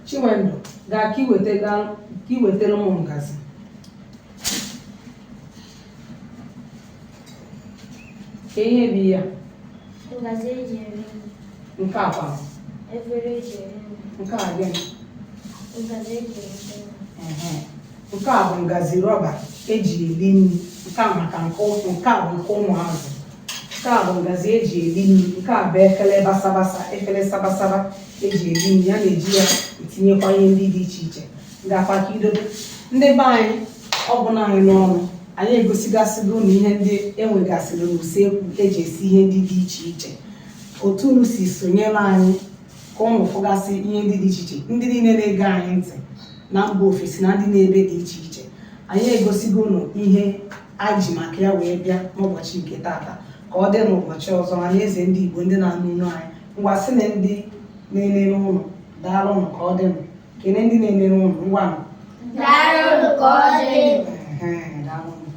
Chinwendụ, gaa ka i wetara m ngazi. Kee ihe bụ ihe a? Ngazi eji eri nri. Nke a kwa? Efere eji eri nri. Nke a gịnị? Ngazi eji eri nri. Ehe. Nke a bụ ngazi rọba eji eli nri. Nke a maka nke ụkwụ, nke a bụ nke ụmụazị. Nke a bụ ngazi eji eli nri. Nke a bụ efere basabasa, efere sabasaba eji eli nri. A na-eji ya etinyekwa ihe ndị dị iche iche. Gakwa ka i dobe. Ndị be anyị, ọ gwụna anyị n'ọnụ. Anyị egosigasịgo unu ihe ndị e nwegasịrị n'usekwu eji esi ihe ndị dị iche iche. Otu unu si sonyere anyị ka unu fụgasị ihe ndị dị iche iche, ndị niile na-ege anyị ntị na mba ofesi na ndị n'ebe dị iche iche, anyị egosigo unu ihe anyị ji maka ya wee bịa n'ụbọchị nke taata. Ka ọ dị n'ụbọchị ọzọ, ọha na eze ndị Igbo, ndị na-anụ olu anyị, ngwa, sị na ndị na-enene ụnụ, daalụnụ, ka ọ dịnụ. Kene ndị na-enene ụnụ, ngwanụ. Daalụnụ, ka ọ dị. Ehe, daalụnụ.